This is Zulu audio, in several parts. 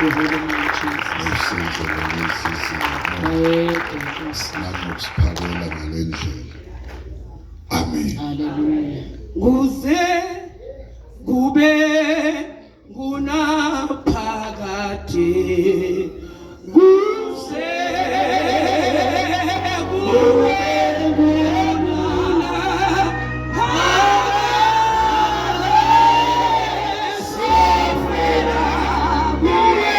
your holy name, Jesus. Ngosenzela lezi zimo Bayede Nkosi. nangokusiphakela ngale ndlela. Amen. Hallelujah. Kuze kube ngunaphakade, kuze kube ngunaphakade, sofela kuwe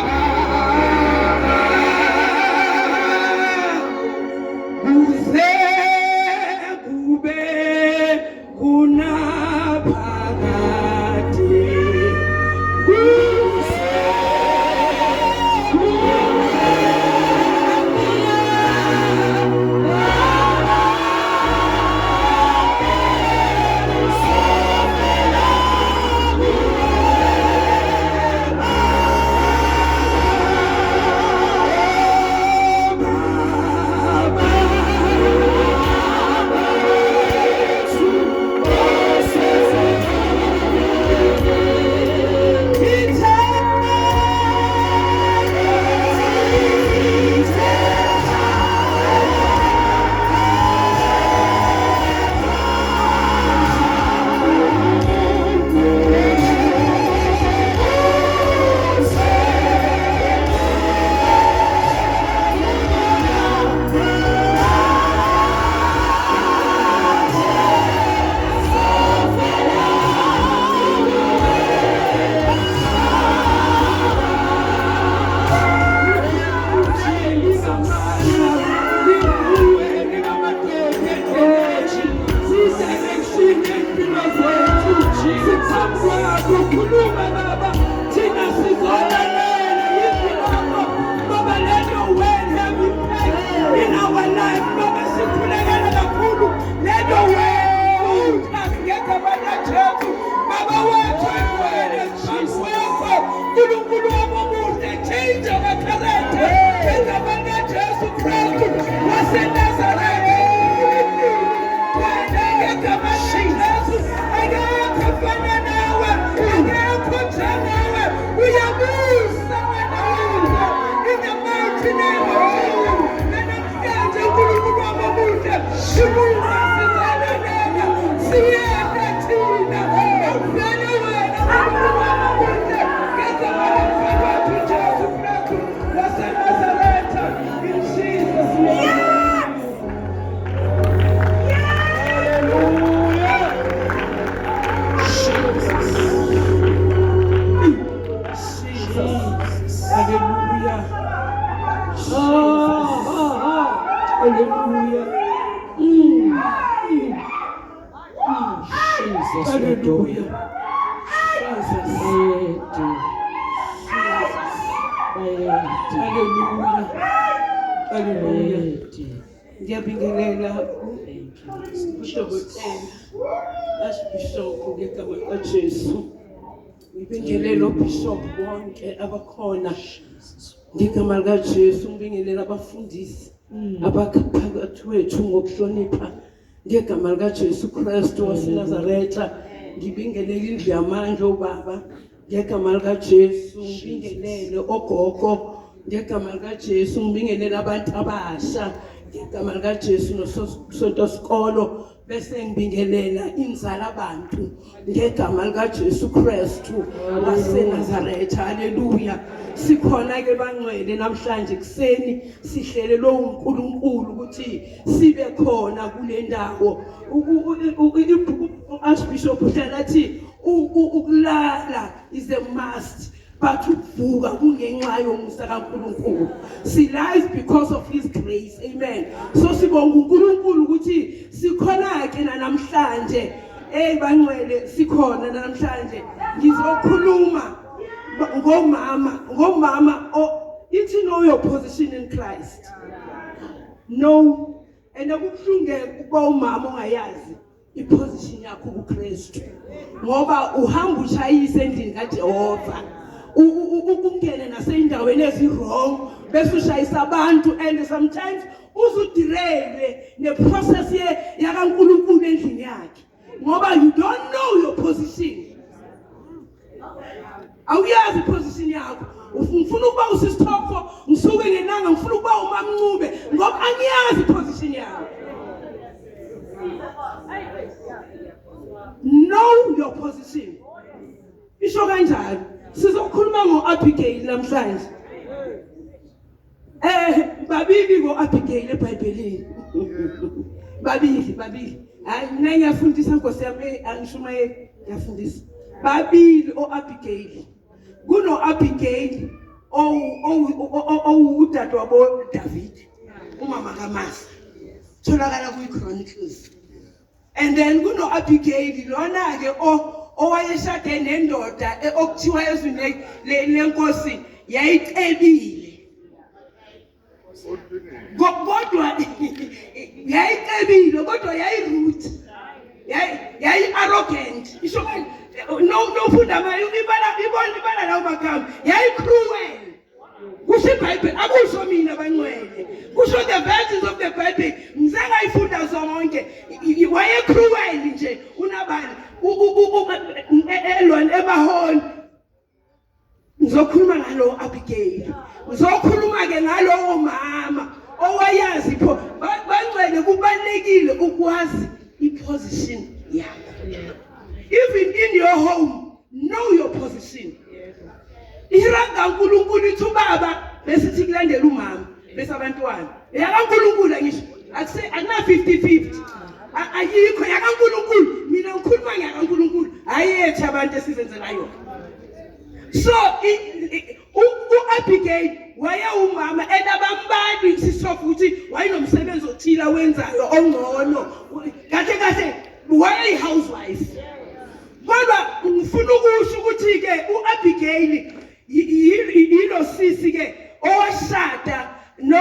Baba. Kuze kube kunaphakade, kuze kube Khuluma baba, thina sizolalela izwi lakho baba. Let your word have impact in our life, baba. Sikhulekela kakhulu, let your word mold us ngegama likaJesu. Baba wethu engcwele, wakho Nkulunkulu wami omuhle, change our character ngegama likaJesu Kristu waseNazaretha. Ngegama likaJesu, akekho ofana nawe, akekho njengawe. Uyabusa wena wethu, in the mighty name of Jesus. Nanamhlanje, uNkulunkulu wami omuhle, sibuka sizalalela, siyenda thina awuvele wena, uNkulunkulu wami omuhle, ngegama lomfana wethu Jesu Kristu waseNazaretha, in Jesus' name. Hallelujah. Jesus. Jesus. Hallelujah. Oh, oh, oh. Hallelujah. Jesus, we adore you. Hallelujah. Jesus. Bayede. Bayede. Hallelujah. Hallelujah. Bayede. Ngiyabingelela Thank you, Master Jesus. udokotela, Archbishop, ngegama likaJesu. Ngibingelele obishop bonke abakhona ngegama likaJesu. Ngibingelela abafundisi abaphakathi wethu ngokuhlonipha ngegama likaJesu Kristu waseNazaretha. Ngibingelele indlu yamandla, obaba, ngegama likaJesu. Ngibingelele ogogo ngegama likaJesu. Ngibingelele abantu abasha ngegama likaJesu nosonto sikolo, bese ngibingelela inzala abantu ngegama likaJesu Kristu waseNazaretha. Haleluya! Sikhona ke bangcwele namhlanje kuseni, sihlelelwe uNkulunkulu ukuthi sibe khona kule ndawo. Archbishop uhlala athi ukulala is a must, but ukuvuka kungenxa yomusa kaNkulunkulu. Sila is because of his grace, amen. So sibonga uNkulunkulu ukuthi sikhona ke namhlanje. Hey bangcwele, sikhona namhlanje. Ngizokhuluma ngomama ithi know your position in Christ. No, and akubuhlungu ukuba umama ongayazi iposition yakho kuKristu, ngoba uhamba ushayisa endlini kaJehova, ukungene naseyindaweni ezi-wrong, bese ushayisa abantu, and sometimes uzuderaile neprocess yakaNkulunkulu endlini yakhe, ngoba you don't know your position. Awuyazi iposition yakho. Ngifuna ukuba usisithokho, ngisuke ngelanga ngifuna ukuba umamncube ngoba angiyazi iposition yakho. Know your position. Isho kanjalo. Sizokhuluma ngo-Abigail namhlanje. Babili ngo-Abigail eBhayibhelini. Babili, babili. Hayi mina ngiyafundisa Nkosi yami, angishumayeli, ngiyafundisa. Babili o-Abigail. Kuno-Abigail owudadewabo David, umama kaMasa. Tholakala kwi-Chronicles. And then kuno Abigail lona ke owayeshade nendoda okuthiwa ezwini lenkosi yayicebile. Kodwa yayicebile kodwa yayirude. Yayi arrogant. Isho no no funda ibala ibona ibala lawo magama. Yayi cruel. Kusho iBhayibheli akusho mina bangcwele. Kusho the verses of the Bible. Ngize ngayifunda zonke. Waye cruel nje unabani elona ebaholi. Ngizokhuluma ngalo Abigail. Ngizokhuluma ke ngalowo mama owayazi pho bangcwele kubalekile ukwazi iposition yakho. Even in your home, know your position. Ihira kaNkulunkulu ithi ubaba bese ithi kulandela umama bese abantwana. EyakaNkulunkulu angisho akuse akuna 50-50. Ayikho yakaNkulunkulu mina ngikhuluma ngeyakaNkulunkulu hayi yethu abantu esizenzela yona. So uAbigail wayewumama enabambali sisofa ukuthi wayenomsebenzi othile awenzayo ongcono. Kahle kahle wayeyi-housewife. Kodwa ngifuna ukusho ukuthi ke uAbigail yilo sisi ke owashada no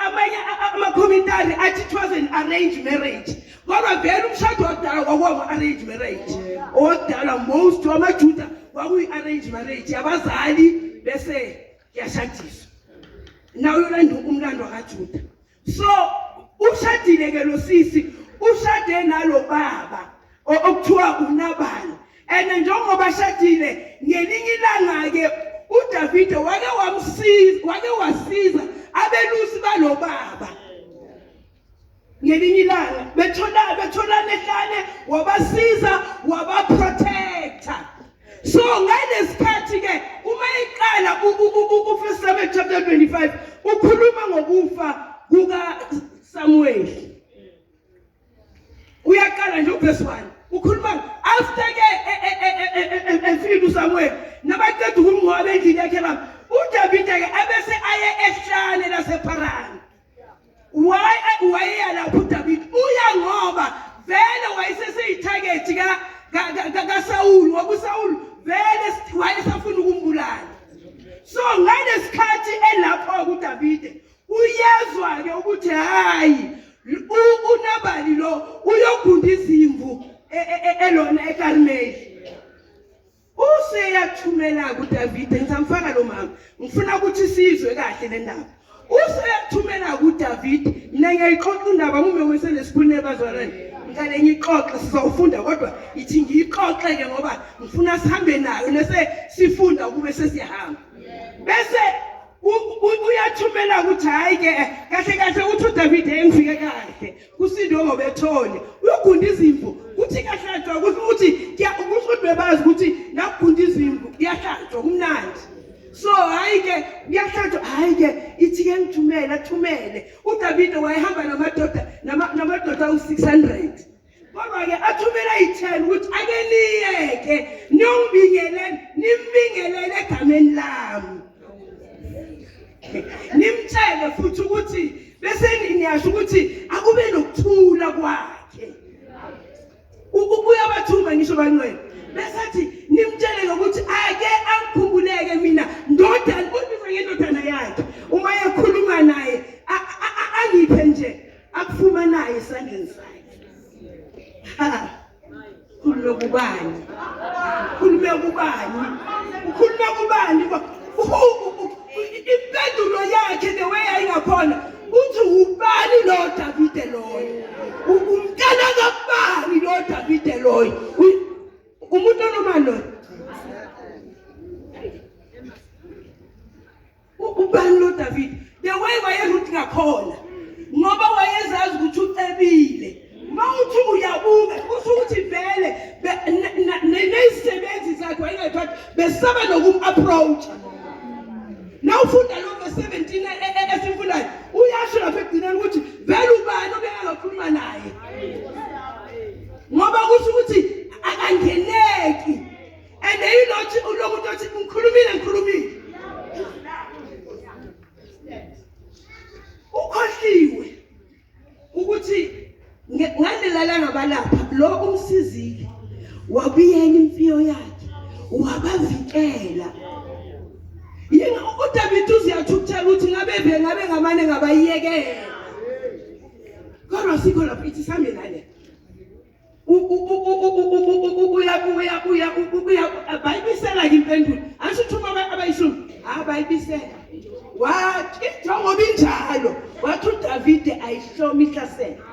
amanye ama-commentary athi it was an arranged marriage. Kodwa vele umshado wakudala kwakuwa-arranged marriage. Owakudala most wamaJuda kwakuyi-arranged marriage abazali bese kuyashadiswa. Nawe uyolanda umlando kaJuda. So ushadile ke lo sisi, ushade nalo baba okuthiwa uNabali. And njengoba shadile ngelinye ilanga ke uDavide wake wamsiza, wake wasiza abelusi balo baba. Ngelinye ilanga bethola betholana ehlane wabasiza wabaprotector. So ngalesikhathi ke uma iqala u-First Samuel chapter 25 ukhuluma ngokufa kuka Samuel. Uyaqala nje uverse 1 ukhuluma after ke efika uSamuel nabaqeda ukumngcwaba endlini yakhe baba uDavide ke abese aye ehlane lasePharani. Why wayeya lapho uDavid? Uya ngoba vele wayeseseyithagethi kaSawulu, ngoba uSawulu vele wayesafuna ukumbulala. So ngalesikhathi elapho kuDavide uyezwa ke ukuthi hayi uNabali lo uyogunda izimvu elona eKarmeli. Useyathumela kuDavide, ngizamfaka lo mama. Ngifuna ukuthi sizwe kahle le ndaba. Useyathumela kuDavide. Mina ngiyayixoxa indaba mume weselesikhulune bazalwane. Ngicela ngiyixoxe sizawufunda kodwa ithi ngiyixoxe ke ngoba ngifuna sihambe nayo nese sifunda ukube sesiyahamba. Bese uyathumela ukuthi hayi ke kahle kahle uthi uDavide engifike kahle. Kusindwe ngobethole uyogunda izimvu kuthi kuyahlatshwa kusho ukuthi kusho ukuthi bebazi ukuthi nakugunda izimvu kuyahlatshwa kumnandi. So hayi ke kuyahlatshwa hayi ke ithi ke ngithumele athumele uDavide wayehamba namadoda namadoda awu-600 kodwa ke athumela i-10 ukuthi ake niyeke niyongibingelela nimbingelele egameni lami nimtshele futhi ukuthi bese niyasho ukuthi akube nokuthula kwakhe. Uyabathuma ngisho bangcwele bese athi nimtshele ngokuthi ake angikhumbuleke mina ndodana, ubiza ngendodana yakhe uma ekhuluma naye angiphe nje akufumanayo esandleni sakhe. Ha, khulume kubani? Khulume kubani? Ukhulume kubani? Impendulo yakhe the way ayingakhona uthi ubani lo Davide loyo? Umntana kabani lo Davide loyo? Umuntu onomali loyo? Ubani lo David? The way wayeruthi ngakhona. Ngoba wayezazi ukuthi ucebile. Mawuthi uyabuka kusho ukuthi vele nezisebenzi zakhe wayengayiphathi besaba nokum-approach. Nawufunda lo verse 17 esifundayo uyasho lapha ekugcineni ukuthi vele ubani obengangakhuluma naye. Ngoba kusho ukuthi akangeneki. And yilothi ulomuntu othi ngikhulumile ngikhulumile. Ukhohliwe ukuthi ngalela ngabalapha lo umsizile wabuyela imfiyo yakhe wabavikela. Yini uDavid uziyathukuthela ukuthi ngabe be ngabe ngamane ngabayekela. Kodwa sikho lapho ithi sami nale. Bayibisela ke impendulo. Asho ukuthi uma abayishumi, ha bayibisela. Wathi njengoba injalo, wathi uDavide ayihlome ihlasela.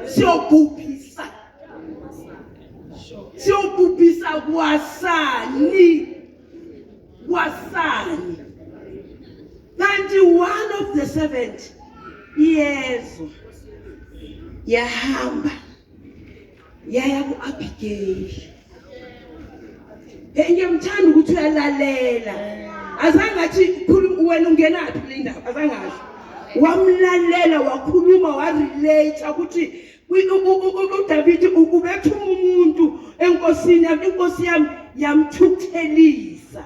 Siyobhubhisa. Siyobhubhisa kwasani. Kwasani. Kanti one of the servant iyezwa yahamba yaya ku-Abigail. Hey ngiyamthanda ukuthi uyalalela. Azange athi khuluma wena ungenaphi kule ndaba azange asho. Wamlalela wakhuluma warelate ukuthi uDavid ubethuma umuntu enkosini yami inkosi yami yamthukuthelisa.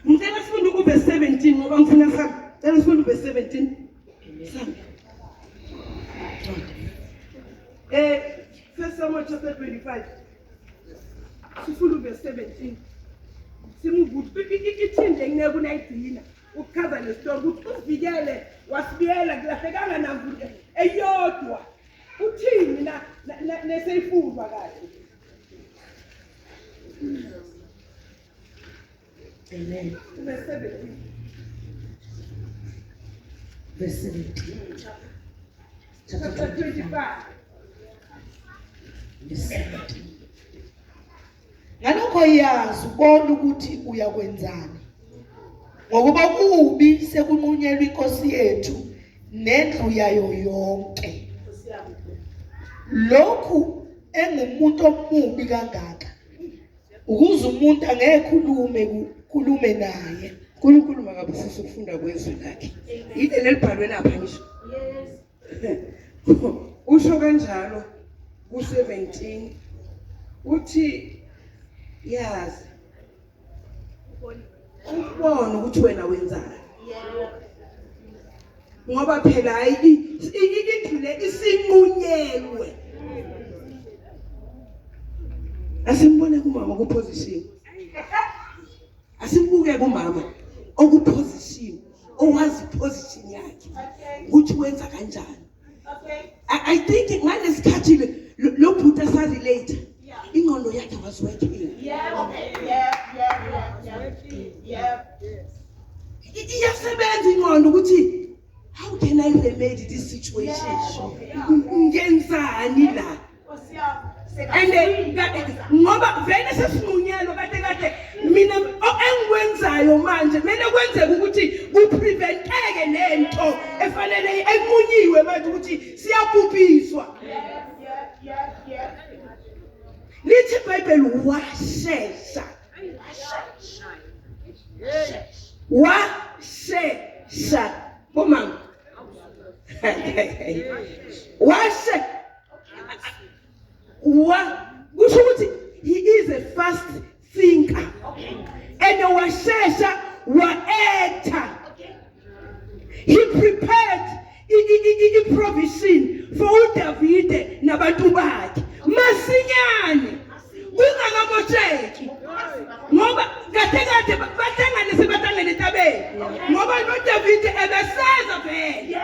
Ngicela sifunde uverse 17 ngoba ngifuna sami. Cela sifunde uverse 17. Sami. First Samuel chapter 25. Sifunde uverse 17. Simuvuthi ithinde ngeke unayigcina ukuchaza le story ukuthi usivikele wasibiyela kulahlekanga namvu eyodwa. Uthini na neseyifundwa kahle. Amen. Verse 17. Verse 17. Chapter 25. Verse 17. Ngalokho yazi ubona ukuthi uyakwenzani. Ngokuba kubi sekunqunyelwa inkosi yethu nendlu yayo yonke. Lokhu engumuntu omubi kangaka. Ukuze umuntu angeke khulume khulume naye. uNkulunkulu makabusise ukufunda kwezwi lakhe. Yile lelibhalwe lapha ngisho. Yes. Usho kanjalo ku-17 uthi yazi ukubona ukuthi wena wenzani. Ngoba phela hayi indlu le isinqunyelwe. Asimbone kumama ku position. Asimbuke kumama oku position owazi position yakhe ukuthi wenza kanjani. I think ngalesikhathi lo bhuti asa relate ingqondo yakhe was working. Iyasebenza ingqondo ukuthi how can I remedy this situation? Ngenzani la? And ngoba vele sesinqunyelwe kade kade mina engikwenzayo manje kumele kwenzeke ukuthi kupreventeke lento efanele enqunyiwe manje ukuthi siyabhubhiswa. Lithi iBhayibheli washesha. Washesha bomama. Washe wa kusho ukuthi he is a fast thinker. And washesha wa-acta. He prepared i-provision for uDavide nabantu bakhe masinyane kungakamosheki ngoba kade kade bahlangane sebahlangene entabeni ngoba noDavide ebeseza vele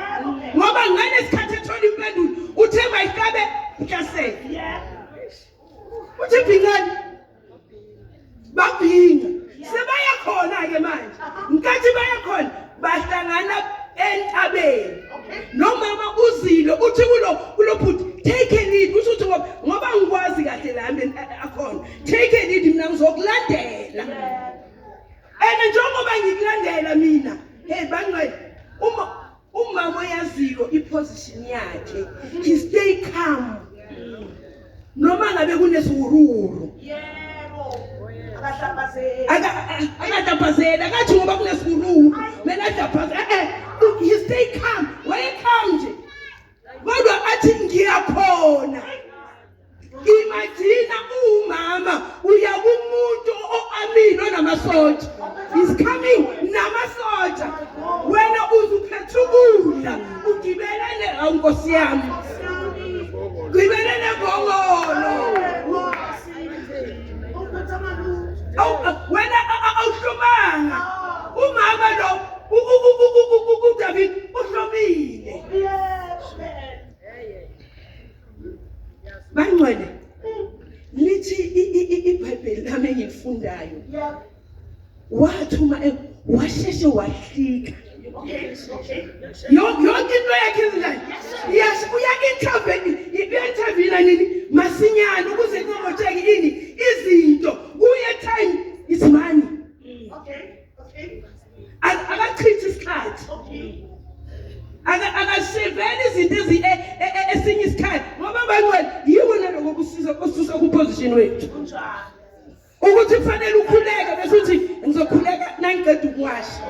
ngoba ngalesikhathi ethola impendulo uthe mayihlabe ihlasele uthi bhingani babhinga sebaya khona ke manje nkathi baya khona bahlangana entabeni nomama uzile uthi kulo bhuti take a lead kusho ukuthi ngoba ngikwazi kahle la akhona take a lead mina ngizokulandela and njengoba ngikulandela yakhe. He stay calm. Noma ngabe kunesiwuruwuru. Yebo. Akahlambazeli. Akadabhazeli, akathi ngoba kunesiwuruwuru. Mina adabhaze eh he stay calm. Waye calm nje. Kodwa athi ngiyakhona. Imagine umama uya kumuntu oamile onamasotsha. He's coming namasotsha. Wena uzuphethe ukudla ugibele ne awu Nkosi yami. Gibele nengongolo. Awu wena awuhlomanga. Umama lo uDavid uhlomile. Bangcwele lithi iBhayibheli lami engilifundayo wathuma washeshe wahlika yonke into yakhe njani yes uya intervene intervene nini masinyane ukuze kungamotsheki ini izinto kuye time is money. Okay. Akachithi isikhathi. Akashiveli izinto ezi esinye isikhathi ngoba bangcwele yiwo naloko kusiza osusa ku-position wethu. Ukuthi kufanele ukhuleke bese uthi ngizokhuleka nangiqeda ukuwasha.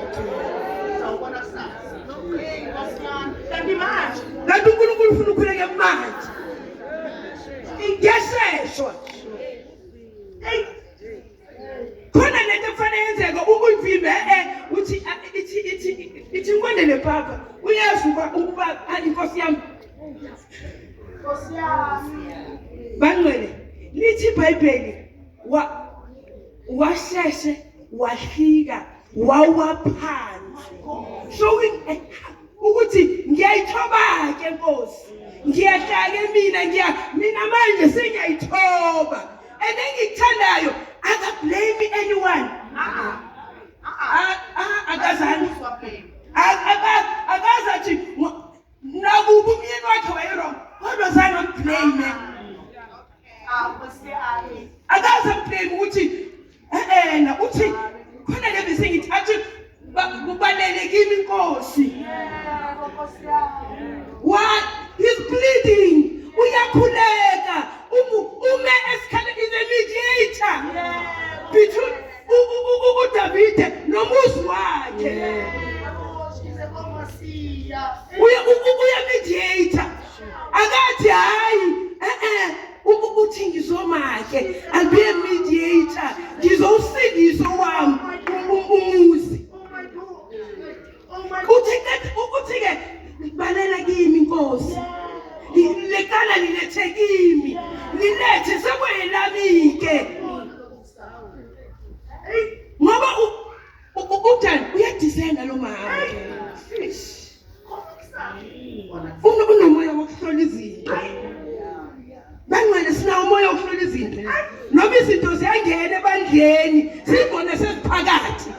Kanti uNkulunkulu ufuna ukhuleke manje. Kuyasheshwa. Khona lento ekufanele yenzeke ukuyivimba uthi ithi ithi ithi ngikondele papa uyazi ukuba inkosi yami. Nkosi yami. Bangcwele lithi iBhayibheli washeshe wahlika wawa phansi showing ukuthi ngiyayithoba ke Nkosi ngiyahlake mina ngiya mina manje sengiyayithoba and engikuthandayo aka blame anyone. Akazange akazathi nakuba umyeni wakhe wayewrong kodwa zange amblame. Akaze amblame ukuthi na uthi khona le bese ngithi athi kubalele kimi inkosi. What he's pleading uyakhuleka ume esikhala is a mediator between uDavide nomuzi wakhe. Uya mediator akathi hayi uthi ngizomake I'll be a mediator ngizowusindisa wami umuzi. Uthi ke balela kimi inkosi lekala lilethe kimi lilethe sekwelami ke ngoba uDan uyadisena lo mama unomoya wokuhlola izinto. Bangcwele sinawo umoya wokuhlola izinto noma izinto ziyangena ebandleni sibone sesiphakathi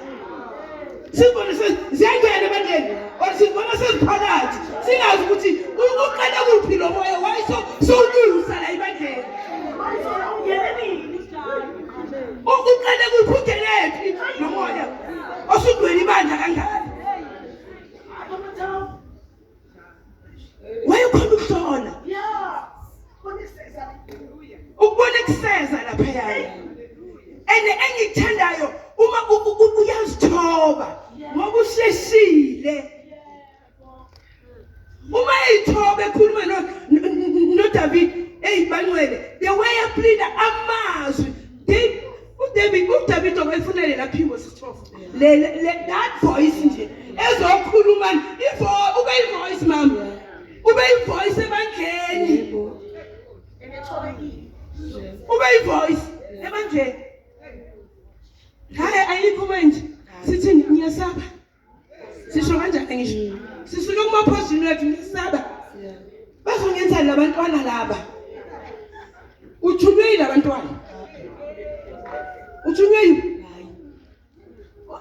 sibone ziyangena ebandleni or sibone sesiphakathi singazi ukuthi uqale kuphi lo moya why so solusa la ebandleni uqale kuphi ungenephi lo moya osugcwele ibandla kangaka. Wayekhona ukuhlola ukubona kuseza laphaya. And engikuthandayo uma uyazithoba ngoba usheshile. Uma eyithoba ekhuluma noDavid hey bangcwele the way aplead amazwi uDavid obefunele laphiwo sisithofa le that voice nje ezokhuluma ube ivoice mama ube ivoice ebandleni ube ivoice ebandleni. Hayi ayikho manje sithi ngiyasaba sisho kanjani ngisho sisuke kuma-position wethu ngiyasaba bazongenzani labantwana laba uthunywe labantwana uthunywe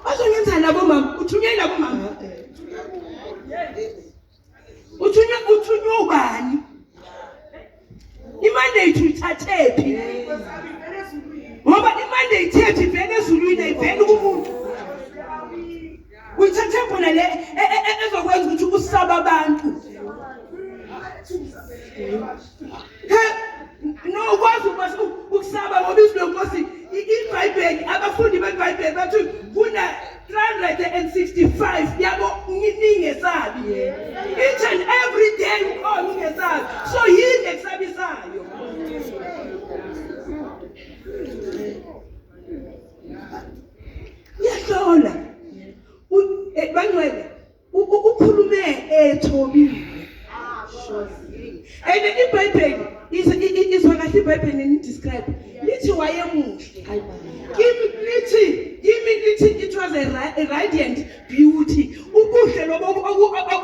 bazongenzani labo mama uthunywe labo mama uthunywe ubani imandate uyithathephi ngoba imandate yethu ivele ezulwini ayiveli kumuntu uyithathe khona le ezokwenza ukuthi usaba abantu. He no ukwazi ukusaba ngoba izwi lenkosi iBhayibheli abafundi beBhayibheli bathi kuna 365 yabo ningesabi. Each and every day ukhona ungesabi. So yini ekusabisayo? Uyahlola. Bangcwele ukhulume ethobile. And iBhayibheli izwa kahle iBhayibheli ni describe lithi wayemuhle. Kimi lithi kimi lithi it was a radiant beauty. Ubuhle lobo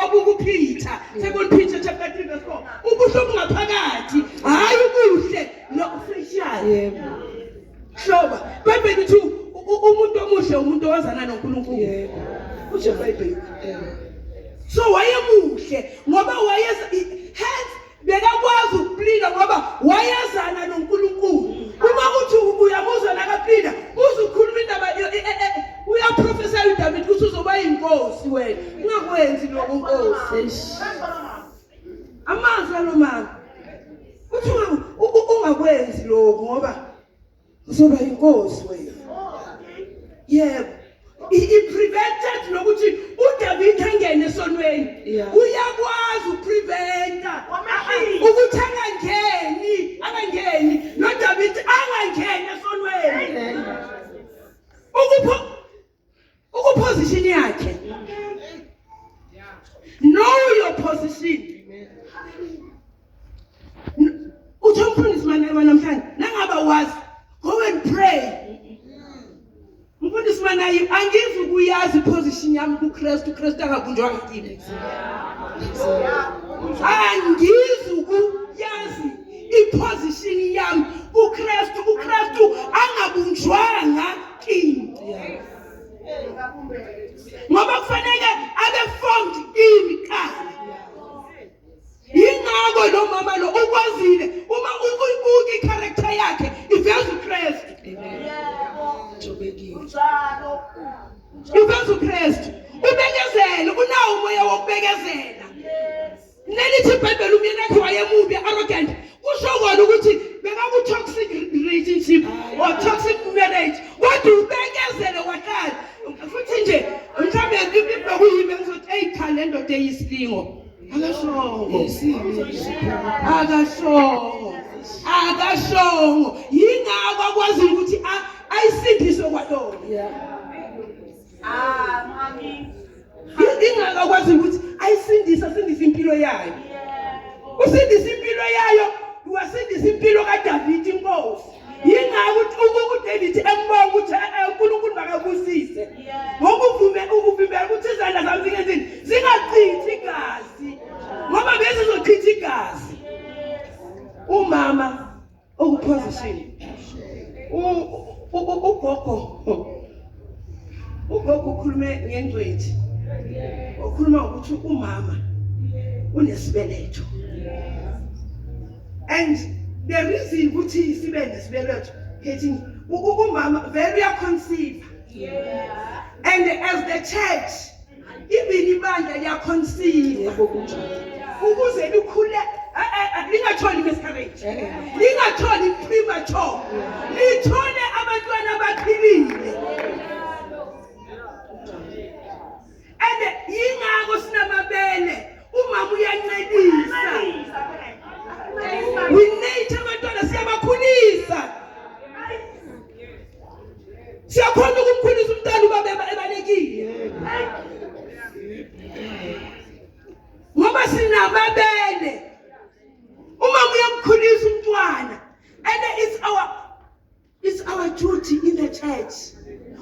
obukuPeter. Second Peter chapter 3 verse 4. Ubuhle obungaphakathi, hayi ubuhle lo facial. Yebo. Hloba. IBhayibheli lithi umuntu omuhle umuntu owazana noNkulunkulu. Yebo. Kusho iBhayibheli. Yebo. So wayemuhle ngoba wayeza hence bekakwazi ukuplida ngoba wayezana noNkulunkulu. Uma uthi uyamuzwa nakaplida uzukhuluma indaba uyaprofesa uDavid ukuthi uzoba yinkosi wena. Ungakwenzi lokho Nkosi. Amazwi alomama. Uthi ungakwenzi lokho ngoba uzoba yinkosi wena. Yebo. He prevented nokuthi uDavid angene esonweni. Uyakwazi ukupreventa ukuthi angangeni, angangeni noDavid angangeni esonweni. Ukupho ukuposition yakhe. Know your position. Uthi umfundisi mana namhlanje nangaba wazi go and pray. Mfundisi manayi angizi ukuyazi iposition yami kuKristu, uKristu angabunjwanga kimi. Angizi ukuyazi iposition yami kuKristu, uKristu angabunjwanga kimi. Ngoba kufanele abe formed kimi kuqala. Yingakho lo mama lo ukwazile uma ukuyibuka icharacter yakhe iveza uKristu. Thobekile. Iveza uKristu. Ubekezele, unawo umoya wokubekezela. Nelithi iBhayibheli umyeni wakhe wayemubi arrogant. Kusho kona ukuthi bekaku toxic relationship or toxic marriage. Kodwa ubekezele wahlala. Futhi nje mhlawumbe bekuyimi engizothi eyi cha le ndoda eyisilingo. Akashongo. Akashongo. Akashongo. Yingakho akwazi ukuthi ayisindiswe kwalona. Yeah. Ah, mami. Ingakho akwazi ukuthi ayisindise asindise impilo yayo. Usindise impilo yayo, wasindisa impilo kaDavid inkosi. Yingakho uDavid embonga ukuthi uNkulunkulu makabusise. Ngokuvume ukuvimbela ukuthi izandla zami zingenzini zingachithi igazi. Ngoba bezizochitha igazi. Umama okuposition. Ugogo ugogo ukhulume ngengcwethi. Ukhuluma ukuthi umama unesibeletho. And the reason ukuthi sibe nesibeletho kethi umama vele uyaconceive. And as the church even ibandla liyaconceive. Yebo kunjalo. Ukuze likhule lingatholi miscarriage. Lingatholi premature. Lithole abantwana abaphilile. And yingakho sinamabele umama uyancelisa. We need abantwana siyabakhulisa. Siyakhona ukumkhulisa umntwana ubaba ebalekile. Ngoba sinamabele. Umama uyamkhulisa umntwana. And it's our duty in the church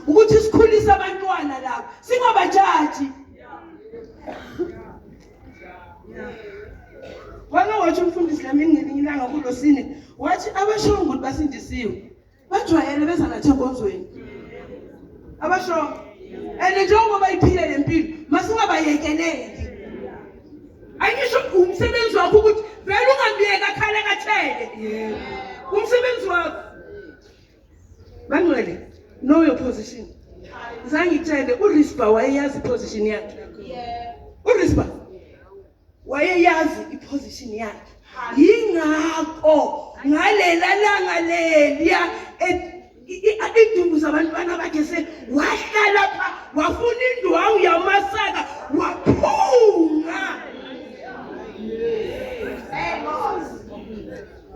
ukuthi sikhulise abantwana labo singabajaji. Wake wathi umfundisi lami ngelinye ilanga kulosini wathi abashongo ukuthi basindisiwe bajwayele beza nathi enkonzweni abashongo and njengoba bayiphile le mpilo masingabayekeleli. Angisho umsebenzi wakho ukuthi vele ungamyeki akhale kathele. Umsebenzi wakho bangcwele, know your position. Zangitshele uRispa wayeyazi iposition yakhe. uRispa wayeyazi iposition yakhe. Yingakho ngalela langa leliya idumbu zabantwana bakhe se wahlala pha wafuna indwangu yamasaka waphunga.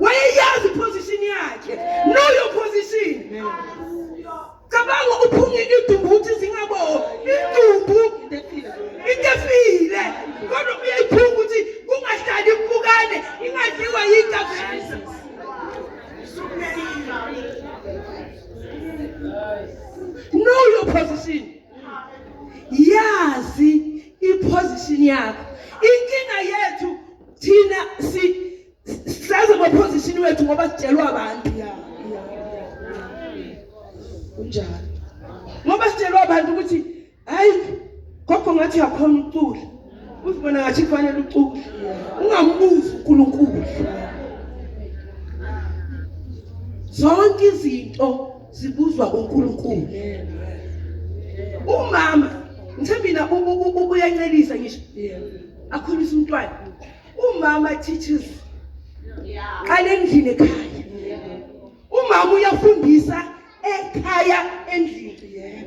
Wayeyazi iposition yakhe. Know your position. Cabanga uphunge idumbu ukuthi zingabo idumbu into efile kodwa uyayiphunga ukuthi kungahlali impukane ingadliwa yinkazi. Know your position. Yazi iposition yakho. Inkinga yethu thina si sazi ama-position wethu ngoba sitshelwa abantu. Kunjalo. Ngoba sitshelwa abantu ukuthi hayi gogo ngathi uyakhona ukucula. Uzibona ngathi kufanele ucule. Ungambuzi uNkulunkulu. Zonke izinto zibuzwa uNkulunkulu. Umama ngithe mina uyancelisa ngisho. Akhulisa umntwana. Umama teaches. Qala endlini ekhaya. Umama uyafundisa ekhaya endlini.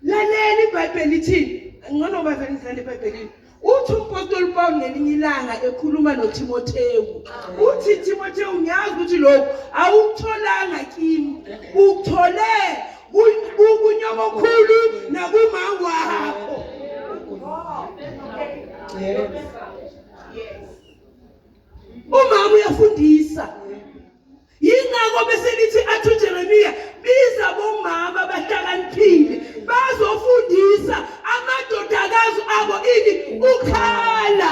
Lalela iBhayibheli lithini? Ngcono bazali ngizale eBhayibhelini. Uthi umpostoli Paul ngelinye ilanga ekhuluma noTimothewu. Uthi Timothewu ngiyazi ukuthi lokhu awukutholanga kimi. Ukuthole kunyokokhulu nakuma wakho. Umama uyafundisa. Yingakho bese lithi athi uJeremiya biza bomama abahlakaniphile bazofundisa amadodakazi abo ini ukhala.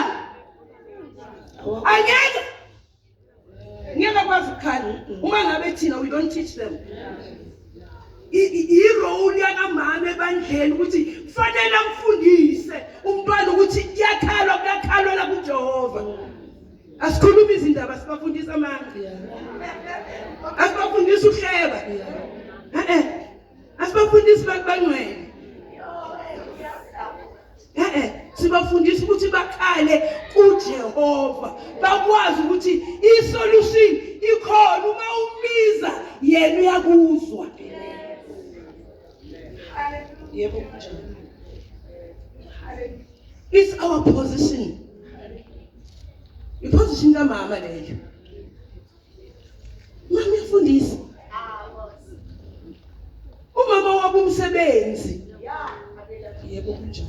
Angeke ngeke bakwazi ukukhala uma ngabe thina we don't teach them. I-role yakamama ebandleni ukuthi kufanele amfundise umntwana ukuthi kuyakhalwa kuyakhalwa la kuJehova. Asikhulumi izindaba sibafundisa amanga. Asibafundisi ukuhleba. Eh asibafundisi bangcwele. Eh sibafundisa ukuthi bakhale kuJehova. Bakwazi ukuthi isolution ikhona uma umiza yena uyakuzwa. Yebo kunjalo. It's our position. Iposition kamama leyo. Mama uyafundisa. Umama wabo umsebenzi. Yebo kunjalo.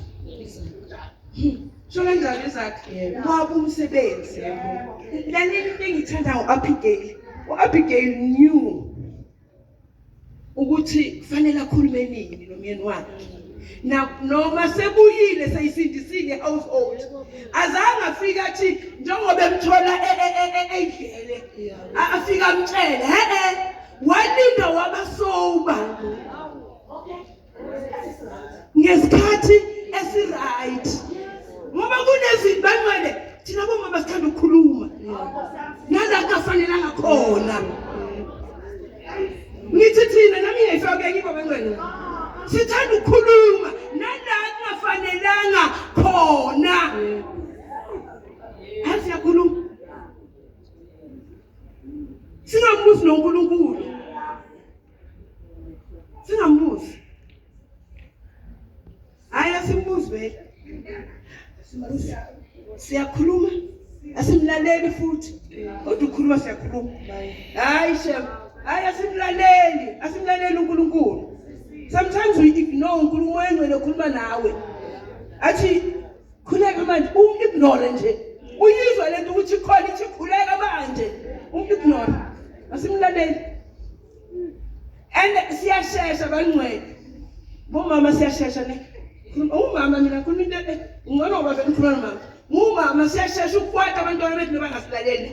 Sho kanjani izakhe? Wabo umsebenzi. Lalela into engiyithanda ngo-Abigail. U-Abigail knew ukuthi kufanele akhulume nini nomyeni wakhe. Na noma sebuyile seyisindisile household. Azange afike athi njengoba emthola eyidlele. Afika amtshele, he walinda waba sober. Ngesikhathi esiright. Ngoba kunezinto bangcwele thina bomama sithanda ukukhuluma. Nala kungafanelanga khona. Ngithi thina nami ngiyayifaka ngiba bangcwele. Sithanda ukukhuluma nala kungafanelanga khona. Hayi siyakhuluma. Singambuzi noNkulunkulu. Singambuzi. Hayi asimbuzi vele. Asimbuzi. Siyakhuluma. Asimlaleli futhi. Kodwa ukhuluma siyakhuluma. Hayi shem. Hayi asimlaleli. Asimlaleli uNkulunkulu. Sometimes we ignore uNkulunkulu engcwele okhuluma nawe. Athi khuleka manje um-ignore nje. Uyizwa lento ukuthi khona ithi khuleka manje. Um-ignore. Asimlaleli. And siyashesha bangcwele. Bomama siyashesha ne. Umama mina khuluma into ngcono ngoba vele ngikhuluma nomama. Umama siyashesha ukukwata abantwana bethu noba ngasilaleli.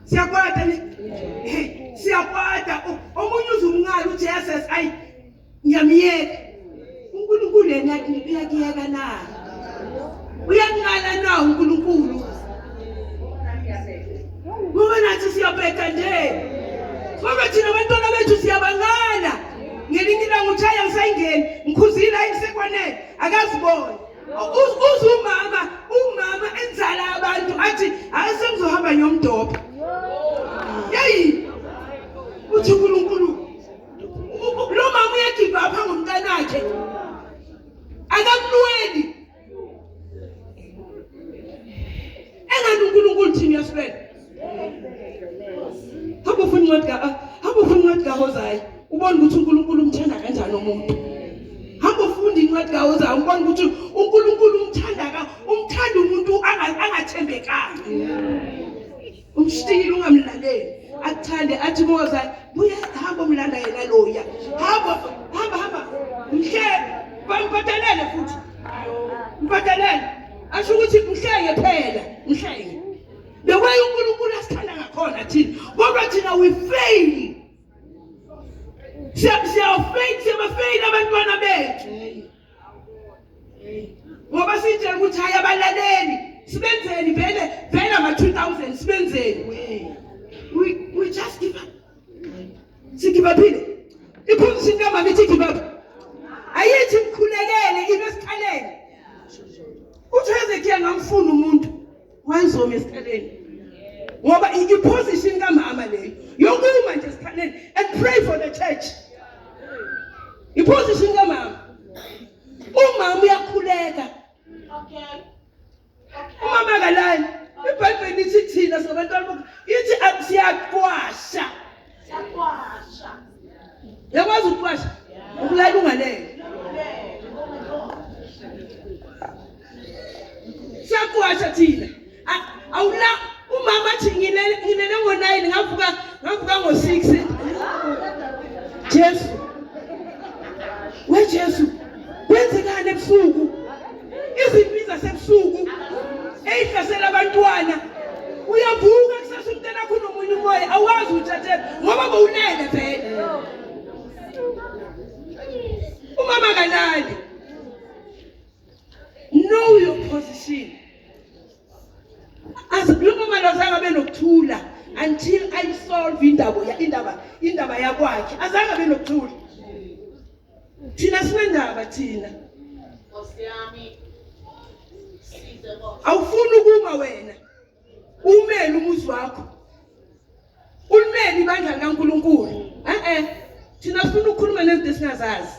Siyakwata ne. Siyakwata omunye uzumngala uthi yes ayi ngiyamyeka. uNkulunkulu yena uyakuyeka na? Uyakungala na uNkulunkulu? Ngoba nathi siyabheka nje. Ngoba thina abantwana bethu siyabangala. Ngelinye ilanga uthaya ngisayingeni, ngikhuzile ayisekwanele, akaziboni. Uzumama umama enzala abantu athi hayi sengizohamba ngiyomdobha. Yeyi uthi uNkulunkulu lo mama uyagive up ngomntanakhe akamlweli engani uNkulunkulu thina uyasilwela hamba ufuna incwadi ka hamba ufuna incwadi kaHozayi ubone ukuthi uNkulunkulu umthanda kanjani umuntu hamba ufunda incwadi kaHozayi ubone ukuthi uNkulunkulu umthanda ka umthanda umuntu angathembekanga umshikile ungamlaleli akuthande athi kuHozayi buya hamba umlanda yena loya hamba hamba hamba mhle bambhatalele futhi mbhatalele asho ukuthi mhlenge phela mhlenge the way uNkulunkulu asithanda ngakhona thina kodwa thina we fail siyafail siyabafeyila abantwana bethu ngoba sitshela ukuthi hayi abalaleli sibenzeni vele vele ama-2000 sibenzeni we just give up sigibaphile iphuzishini kamama ithi give up ayithi mkhulekele ime esikhaleni uthi uHezekiya ngamfuna umuntu wayezoma esikhaleni ngoba iposition kamama leyo yokuma nje esikhaleni and pray for the church iposition kamama umama uyakhuleka Okay. Umama akalali. IBhayibheli lithi thina singabantwana bokho ithi siyaqwasha. Siyaqwasha. Uyakwazi ukuqwasha? Ukulala ungalele. Siyaqwasha thina. Awula umama athi ngilele ngilele ngo-9 ngavuka ngavuka ngo-6. Jesu. We Jesu. Kwenzekani ebusuku? Izimpi zasebusuku eyihlasela abantwana uyavuka kusasa umntana akho unomunye umoya awazi uthathela ngoba bowulele vele umama kalali know your position as lo mama lo azange abe nokuthula until ayisolve indaba indaba indaba yakwakhe azange abe nokuthula thina sinendaba thina Nkosi yami. Size Nkosi. Awufuni ukuma wena umele umuzi wakho ulimele ibandla likaNkulunkulu eh eh thina sifuna ukukhuluma nezinto esingazazi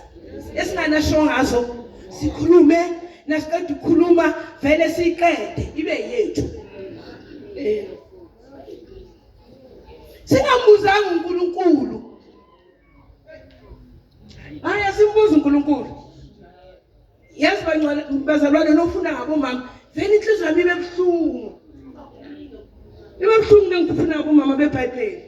esinganasho ngazo sikhulume nasiqeda ukukhuluma vele siyiqede ibe yethu eh singambuzanga uNkulunkulu Hayi asimbuza uNkulunkulu. Yazi bangcwele bazalwane nofuna ngabomama vele inhliziyo yami ibe buhlungu. Ibe buhlungu nengifuna ngabomama beBhayibheli.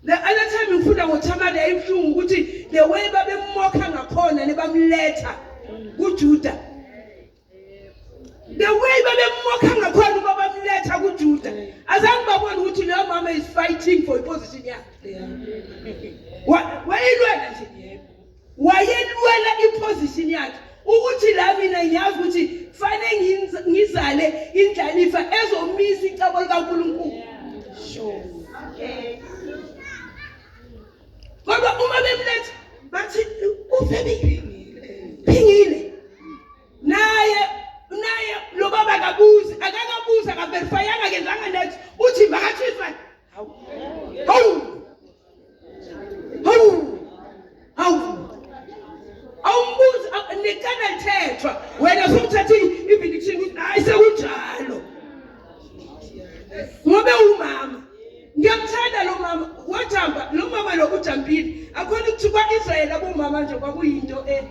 The other time ngifunda ngoThamari yayibuhlungu ukuthi the way babemokha ngakhona nebamletha kuJuda the way babemokha ngakhona uba bamletha kuJuda azange babone ukuthi leyo mama is fighting for iposition yakhe wayelwela nje wayelwela iposition yakhe ukuthi la mina ngiyazi ukuthi fanele ngizale indlalifa ezomisa icebo likaNkulunkulu sure Okay. Kodwa uma bemletha bathi ufebile phingile naye naye lo baba akabuzi akakabuzi akaverifyanga akenzanga next uthi makathiswe hawu hawu hawu hawu awumbuzi necala lithethwa wena sowuthathe i-eviction ukuthi hayi sekunjalo ngobe umama ngiyamthanda lo mama wajamba lo mama lo ujampile akhona ukuthi kwa-israyeli abomama nje kwakuyinto e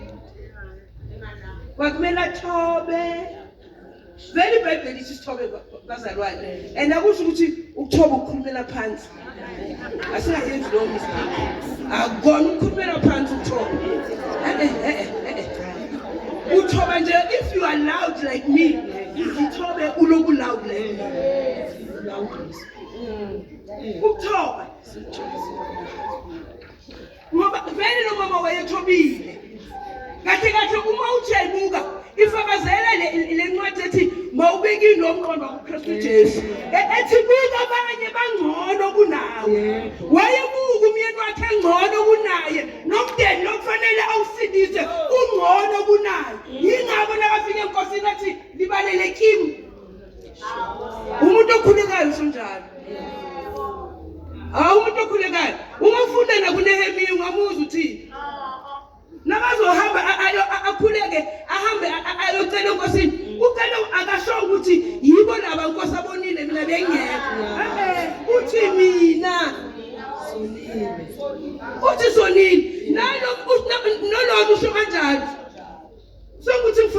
kwakumele athobe vele ibhayibheli ithi sithobe bazalwane and akusho ukuthi ukuthoba ukukhulumela phansi asingayenzi lowo mistake akukona ukukhulumela phansi ukuthoba eh, eh, eh, uthoba nje if you are loud like me izithobe uloku loud like me ukuthoba ngoba vele lo mama wayethobile kahle kahle uma uthi uyayibuka ifakazela le ncwadi ethi mawubekile lo mqondo kuKristu Jesu e, ethi buka abanye bangcono kunawe wayebuka umyeni wakhe engcono kunaye nomndeni lokufanele awusindise ungcono kunaye yingakho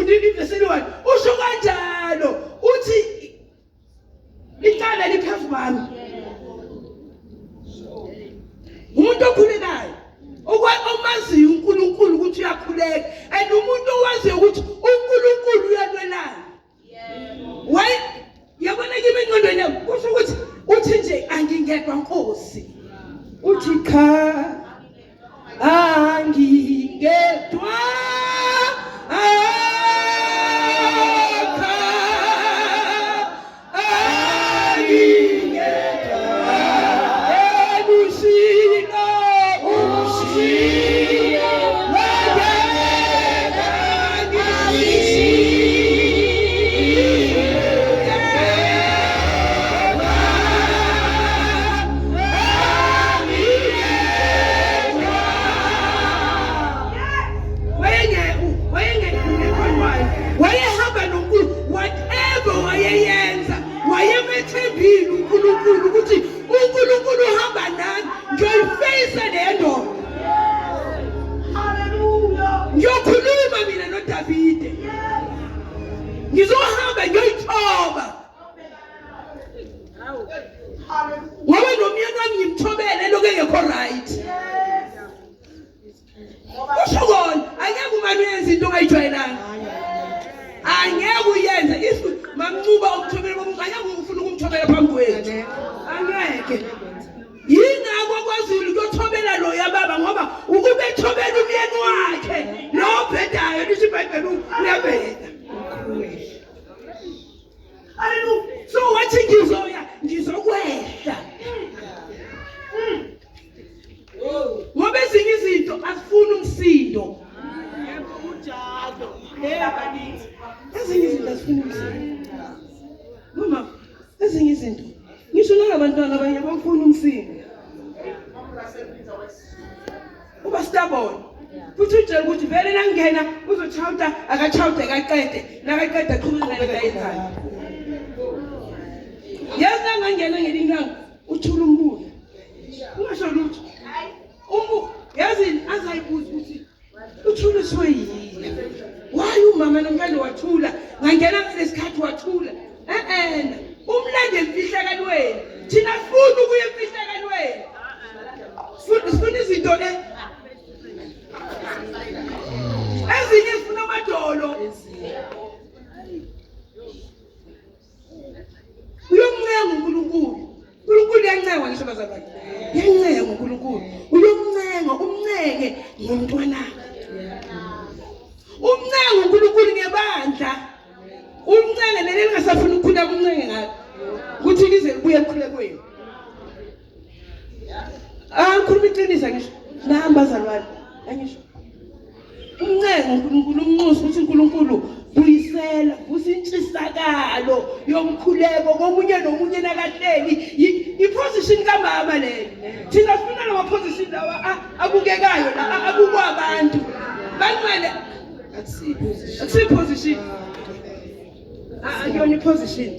Ngifundile ivesi eliyi-1 usho kanjalo uthi icala liphezu kwami. Umuntu okhulekayo omaziyo uNkulunkulu ukuthi uyakhuleka and umuntu owaziyo ukuthi uNkulunkulu uyalwelana. Why yabona kimi engqondweni yami kusho ukuthi uthi nje angingedwa Nkosi. Uthi cha angingedwa wayehamba noNkulunkulu whatever wayeyenza wayemethembile uNkulunkulu ukuthi uNkulunkulu uhamba nami ngiyoyifeyisa le ndoda ngiyokhuluma mina noDavide ngizohamba ngiyoyithoba ngoba nomyeni wami ngimthobele lokhu engekho right kusho kona angeke umane uyenze into ongayijwayelanga angeke uyenze if mamncuba umthobele angeke ufuna ukumthobela phambi kwethu angeke yingakho kwaZulu kuyothobela loya baba ngoba ukube ethobela umyeni wakhe lo obhedayo lisho ibhayibheli uyabheda Haleluya. So wathi ngizoya ngizokwehla. Ngoba ezinye izinto asifuni umsindo. Yebo kunjalo. Yebo. Ezinye izinto asifuni umsindo. Mama, ezinye izinto ngisho nangabantwana abanye bafuna umsindo. Uba stubborn. Futhi utshela ukuthi vele nangena uzochawuta akachawude akaqede nakaqeda qhubeka nalento ayenzayo. Yazi nangangena ngelinye ilanga uthula umbuzo. Ungasho lutho. Umu yazi azayibuza ukuthi uthuliswe yini why umama namhlanje wathula ngangena ngalesikhathi wathula e-e umlande emfihlakalweni thina sifuna ukuya emfihlakalweni sifuna izinto le ezinye zifuna amadolo Uyomncenga uNkulunkulu. uNkulunkulu uyancengwa ngisho bazalwane. Uyancenga uNkulunkulu. Uyomncenga, umncenge ngomntwanakho. Umncenga uNkulunkulu ngebandla. Umncenge leli lingasafuni ukukhula kumncenge ngalo. Ukuthi lize libuye ekukhulekweni. Ah, ngikhuluma iqiniso ngisho. Nami bazalwane, angisho. Umncenga uNkulunkulu umnxusa ukuthi uNkulunkulu buyisela vusa intshisakalo yomkhuleko komunye nomunye nakahleli iposition kamama leyo thina sifuna lawa position lawa abukekayo la abukwa abantu banqele akusiyi position akuyona iposition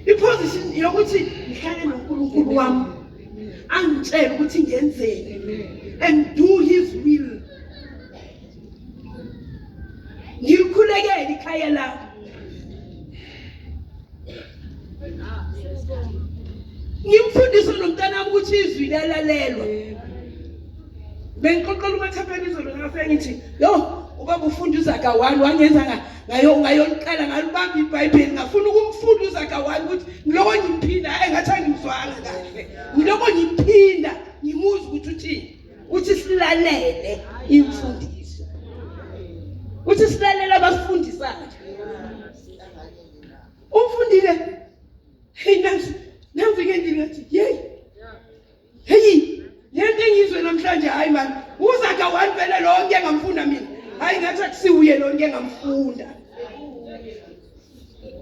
iposition yokuthi ngihlale noNkulunkulu wami angitshele ukuthi ngenzeni and do his will ngilikhulekele ikhaya lami ngimfundise nomntanami ukuthi izwi liyalalelwa bengixoxela umathapeni izolo ngafike ngithi yo ubaba ufunda uzaga 1 wangenza ngayo ngayoliqala ngalibamba iBhayibheli ngafuna ukumfunda uzaga 1 ukuthi ngiloko ngimphinda engathi angimzwanga kahle ngiloko ngimphinda ngimuzwa ukuthi uthini uthi silalele imfundiso uthi silalele abafundisayo umfundile hey nansi nansi ke endlini ngathi yey Hey, lento engizwe namhlanje hayi man, uZaka one vele lo ngeke ngamfunda mina. Hayi ngathi akusiwuye lo ngeke ngamfunda.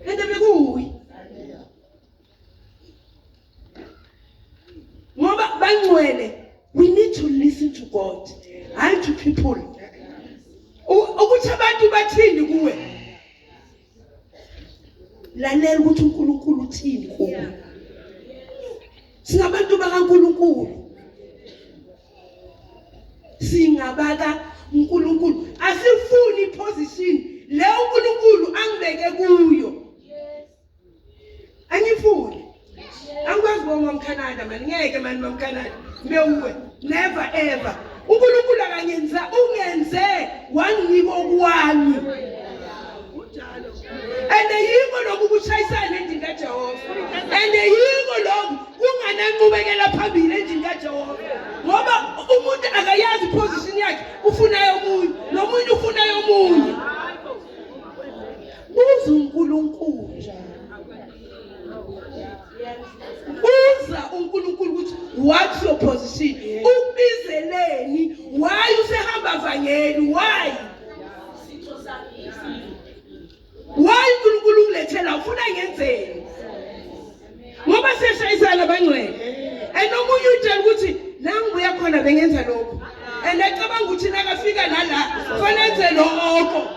Lento bekuyi. Ngoba bangcwele, we need to listen to God, hayi to people. Ukuthi abantu bathini kuwe? Lalela ukuthi uNkulunkulu uthini kuwe. Singabantu bakaNkulunkulu. Singabaka uNkulunkulu. Asifuni iposition Ngiyakhala mani ngeke mani mamkhanani mewuwe never ever uNkulunkulu akangenza ungenze wanginika okwami and yiko lokhu kushayisana endlini kaJehova and yiko lokhu kungananqubekela phambili endlini kaJehova ngoba umuntu akayazi iposition yakhe ufuna yomunye nomunye ufuna yomunye buza uNkulunkulu buza uNkulunkulu ukuthi what's your position ukubizeleni why usehamba vangeli why why uNkulunkulu ungilethela ufuna ngenzeni ngoba siyashayisana abangcwele and omunye utshela ukuthi la ngibuya khona bengenza lokho and acabanga ukuthi nakafika nala kufanele enze lokho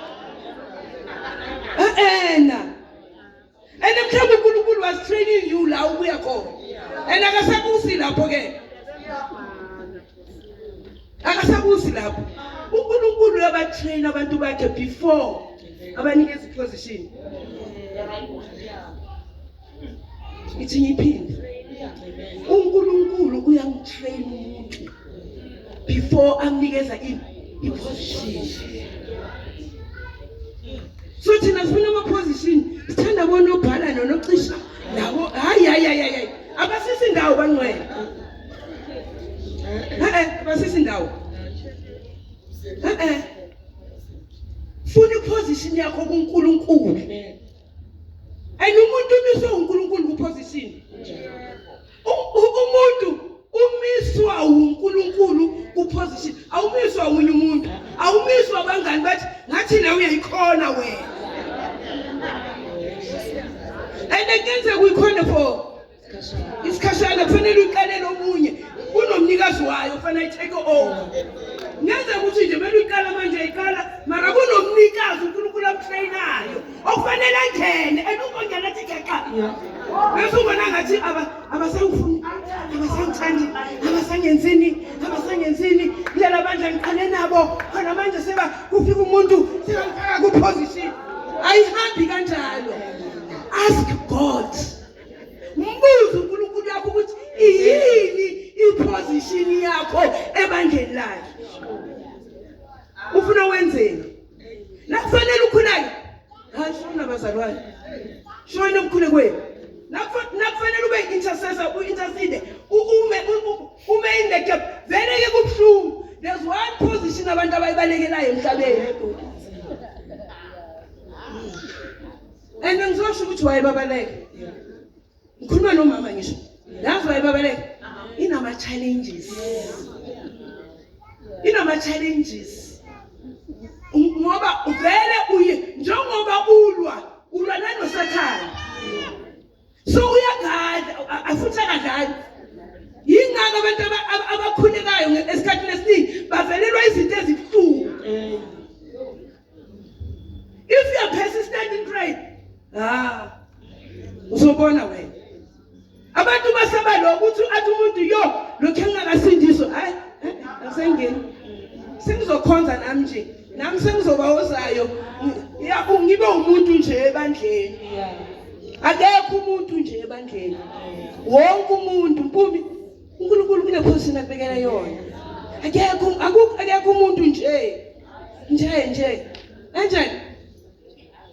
ena and mhlawumbe uNkulunkulu was training you la ubuya khona and akasakusi lapho ke akasakusi lapho uNkulunkulu uyabatrain abantu bakhe before abanikeza iposition ngithi ngiphinde uNkulunkulu uyamtrain umuntu before amnikeza ini iposition so thina sifuna ama-position sithanda bonobhala nonocisha nabo hayi hayi hayi hayi abasisi ndawo bangcwele e-e abasisi ndawo e-e funa iposition yakho kuNkulunkulu And umuntu umiswe uNkulunkulu kuposition. Umuntu umiswa uNkulunkulu kuposition. Awumiswa omunye umuntu. Awumiswa abangani bathi ngathi la uyayikhona wena. And kuyenzeka uyikhona for isikhashana kufanele uyiqalele omunye kunomnikazi wayo kufanele ayitake over ngenzeka ukuthi nje kumele uyiqala manje ayiqala mara kunomnikazi unkulunkulu amtreyinayo okufanele angene and uzongena athi geqa bese ubona ngathi abasangifuni abasangithandi abasangenzini abasangenzini kulela bandla ngiqale nabo khona manje seba kufika umuntu sebangifaka kuposition ayihambi kanjalo ask god Mbuze uNkulunkulu yakho ukuthi iyini iposition yakho ebandleni lakhe. Ufuna wenzeni? La kufanele ukhuleke. Hayi shona bazalwane. Shona emkhulekweni. Nakufanele ube intercessor, u-intercede, ume ume in the gap. Vele ke kubuhlungu. There's one position abantu abayibalekelayo emhlabeni. And ngizosho ukuthi wayebabaleka. Ngikhuluma nomama ngisho. Yazi wayebabaleka. Inama challenges. Inama challenges. Ngoba vele uye njengoba ulwa ulwa nanosathane. So uyagada afuthi akadlali. Yingakho abantu abakhulekayo esikhathini esiningi bavelelwa izinto ezibuhlungu. If you are persistent in prayer, ah, uzobona wena. Abantu basaba lokho ukuthi athi umuntu yo lokhu engingakasindiswa hayi asengeni. Sengizokhonza nami nje. Nami sengizoba ozayo. Ya ngibe umuntu nje ebandleni. Akekho umuntu nje ebandleni. Wonke umuntu mpumi uNkulunkulu kunephosini akubekela yona. Akekho akekho umuntu nje. nje nje kanjani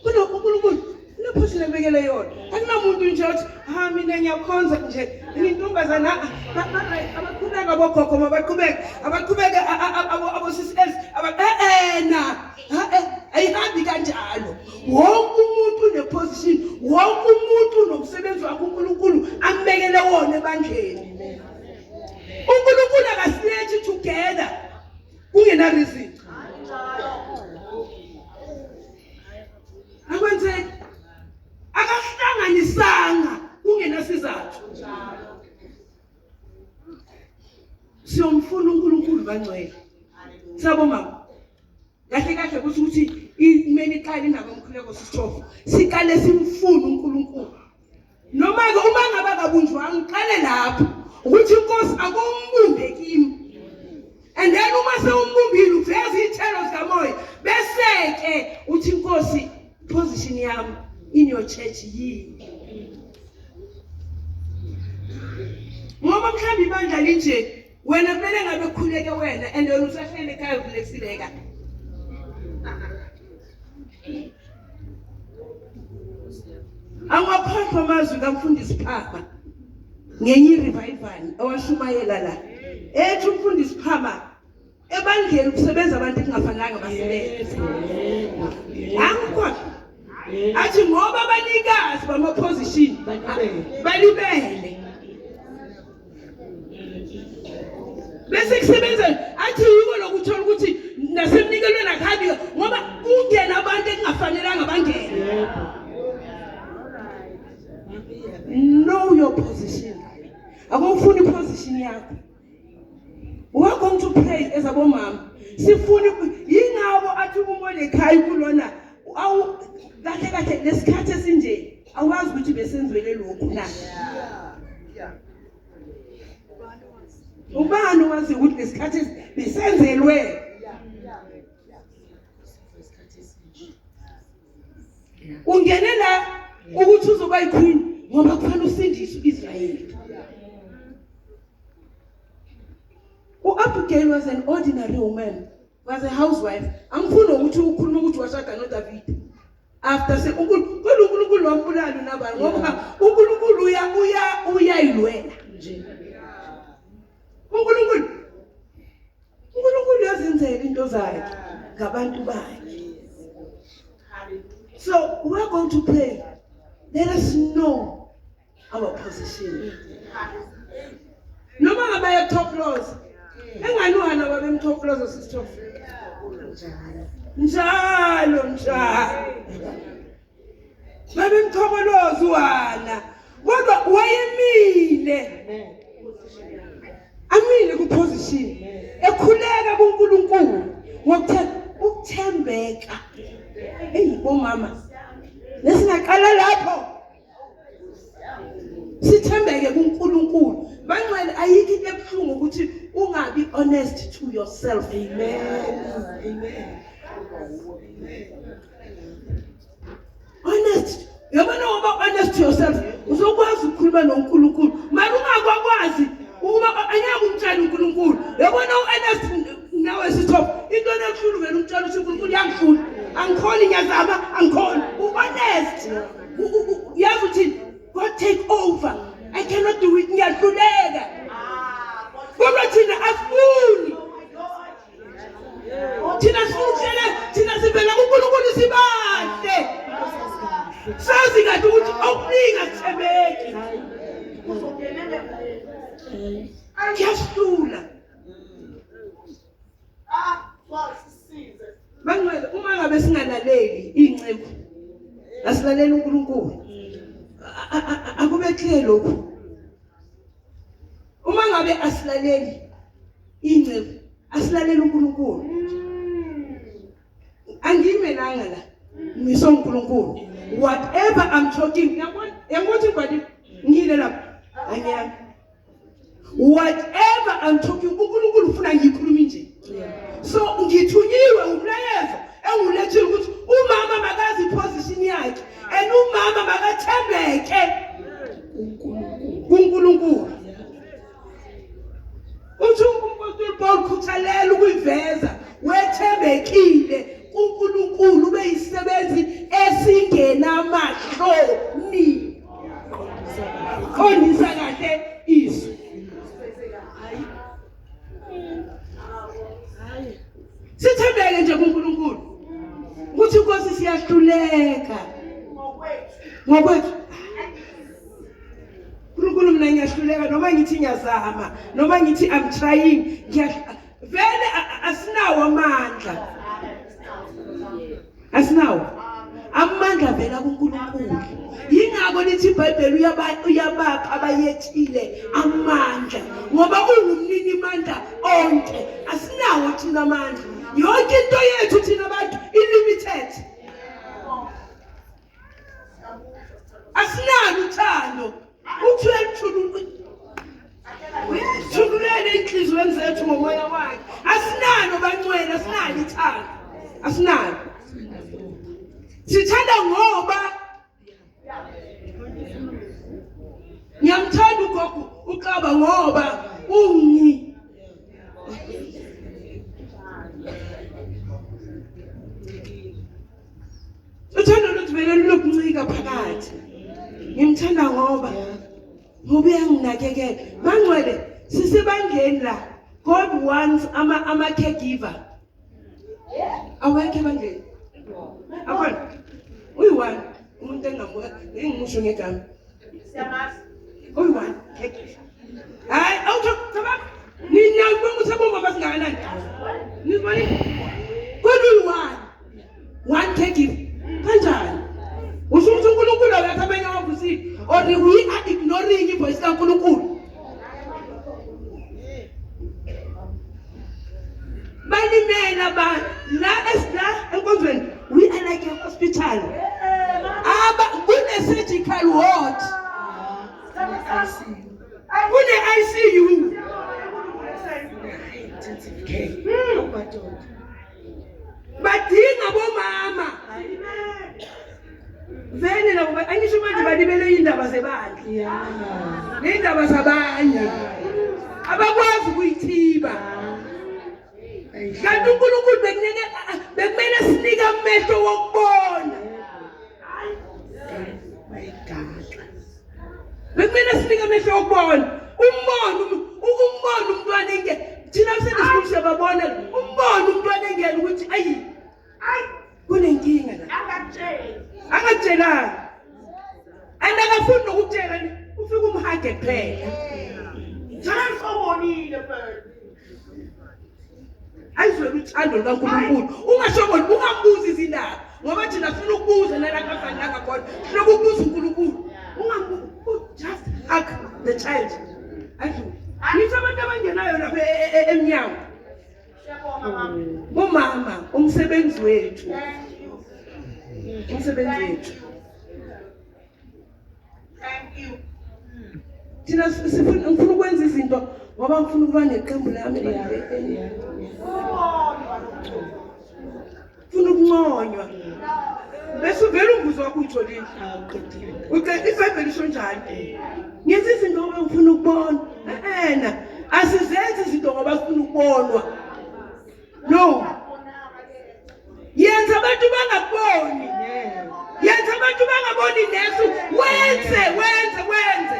kuno uNkulunkulu unephosini akubekele yona akunamuntu nje othi ha mina ngiyakhonza nje ngintombazana abaqhubeka abogogo mabaqhubeke abaqhubeke abosisi ena ayihambi kanjalo wonke umuntu uneposition wonke umuntu unomsebenzi wakhe uNkulunkulu ambekele wona ebandleni uNkulunkulu akasilethi together kungena reason akwenzeki akahlanganisanga kungenasizathu siyomfuna uNkulunkulu bangcwele sabo mama kahle kahle kusho ukuthi kumele iqale indaba yomkhuleko sisithofo siqale simfune uNkulunkulu Noma-ke uma ngabe akabunjwanga uqale lapho ukuthi inkosi akumbumbe kimi and then uma sewumbumbile uveza iy'thelo zikamoya bese-ke uthi inkosi position yami in your church yini Ngoba mhlawumbe ibandla linje wena kumele ngabe kukhuleke wena and wena usahlele ekhaya ukuleksileka. Angwakhohlwa amazwi kamfundisi Phama ngenye i-revival owashumayela la. Ethi umfundisi Phama ebandleni kusebenza abantu ekungafanelanga basebenze. Angikhohlwa. Athi ngoba abanikazi bama-position balibele. Bese kusebenza athi yiko lokuthola ukuthi nasemnikelweni akuhambi ngoba kungena abantu ekungafanelanga bangene. Know your position. Akufuni iposition yakho. We are going to pray as abomama. Sifuna yingabo athi uMordecai kulona awu kahle kahle lesikhathi esinje awazi ukuthi besenzwele lokhu na. Ubani owazi ukuthi lesikhathi besenzelwe? Ungene la ukuthi uzoba yiqueen ngoba kufanele usindise uIsrayeli. U-Abigail was an ordinary woman, was a housewife. Angifuni ukuthi ukhulume ukuthi washada noDavid. After se uNkulunkulu uNkulunkulu wambulala uNabal ngoba uNkulunkulu uya uya uyayilwela nje. uNkulunkulu uNkulunkulu uyazenzela into zakhe ngabantu bakhe. So we are going to pray. Let us know our position. Noma ngabe ayathokoza. Engani uhana babemthokoza sister. Njalo njalo. Babemthokoloza uhana. Kodwa wayemile. Amile ku position. Ekhuleka kuNkulunkulu ngokuthemba ukuthembeka. Hey bomama. Lesingaqala lapho. Sithembeke kuNkulunkulu. Bangcwele ayikho into ebuhlungu ukuthi ungabi honest to yourself. Amen. Amen. Honest. Yabona ngoba honest to yourself uzokwazi ukukhuluma noNkulunkulu. Mara ungakwakwazi ukuba angeke umtshele uNkulunkulu. Yabona u-honest nawe sithop into enehlulu vele umtshela ukuthi uNkulunkulu uyangihlula. Angikhoni ngiyazama angikhoni. U-honest. Yazi uthini? God take over. I cannot do it ngiyahluleka. Kodwa thina asifuni. Thina sifuna ukuhlela thina sivela kuNkulunkulu sibahle. Sazi kahle ukuthi okuningi asithembeki. Kuyahlula. Bangcwele uma ngabe singalaleli iy'nceku asilaleli uNkulunkulu. Akube clear lokhu. Uma ngabe asilaleli iy'nceku asilaleli uNkulunkulu. Angiyimelanga la. Ngiso uNkulunkulu. Whatever I'm talking, yabona yabona ukuthi ngibhalile ngile lapha. Angiyami. Whatever I'm talking uNkulunkulu ufuna ngikhuluma nje. So ngithunyiwe umlayezo engulethile ukuthi umama makazi position yakhe and umama makathembeke kuNkulunkulu. Uthi uMpostoli Paul khuthalela ukuyiveza wethembekile kuNkulunkulu ube yisebenzi esingenamahloni. Qondisa kahle izwi. Sithembeke nje kuNkulunkulu. Ukuthi inkosi siyahluleka. Ngokwethu. uNkulunkulu mina ngiyahluleka noma ngithi ngiyazama noma ngithi I'm trying vele asinawo amandla. Asinawo amandla avela kuNkulunkulu. Yingakho lithi iBhayibheli uyabapha abayethile amandla ngoba ungumnini mandla onke. Asinawo thina amandla. Yonke into yethu thina abantu i-limited. Asinalo uthando. Uthi uyalithululele inhliziyweni zethu ngomoya wakhe. Asinalo bangcwele, asinalo ithando. Asinalo. Sithanda ngoba ngiyamthanda ugogo uxa kababa ngoba ungi Uthando lwethu vele lunokuncika phakathi. Ngimthanda ngoba ngoba uyanginakekela. Mangcwele sisebandleni la. God wants ama ama caregiver. Awekho ebandleni. Akhona. Uyi-one umuntu engamuka engimusho ngegama. Siyamazi. Uyi-one caregiver. Hayi awutho cabanga. Nina ukuthi abomama singakanani. Nizibonile? Kodwa uyi-one. One caregiver. Kanjani? Usho ukuthi uNkulunkulu akakho abanye abavusile or we are ignoring ivoice kaNkulunkulu. Balimele abantu la esila enkonzweni we are like a hospital. Aba kune surgical ward. Kune ICU. Intensive care. Madoda. Badinga bomama. Vele nabo angisho manje balibele indaba zebandla. Yeah. Nendaba zabanye. Abakwazi ukuyithiba. Kanti uNkulunkulu bekunike bekumele sinike amehlo wokubona. Bayigaxa. Bekumele sinike amehlo okubona. Umbone umbone umntwana enge thina senisikulu siyababona umbone umntwana engena ukuthi ayi ayi kunenkinga la. Angakutsheli. Angakutshelanga. And akafuni nokukutshela ufike umhage kuphela. Njengasobonile phela. Ayizwele uthando lukaNkulunkulu. Ungashoboni ungambuzi izindaba ngoba thina sifuna ukubuza nala kafanelanga khona. Sifuna ukubuza uNkulunkulu. Ungambuzi just hug the child. Adlule. Ngisho abantu abangenayo lapha emnyango. Siyabonga mama. Umama umsebenzi wethu. Thank you. Umsebenzi wethu. Thank you. Thina sifuna ngifuna ukwenza izinto ngoba ngifuna ukuba neqembu lami ebandleni. Ngifuna ukunconywa. Bese uvela umbuzo wakho uyitholile. Uce iBhayibheli isho njani? Ngenza izinto ngoba ngifuna ukubona. Ehena, asizenzi izinto ngoba sifuna ukubonwa. No. Yenza abantu bangakuboni. Yenza abantu bangaboni nesu. Wenze, wenze, wenze.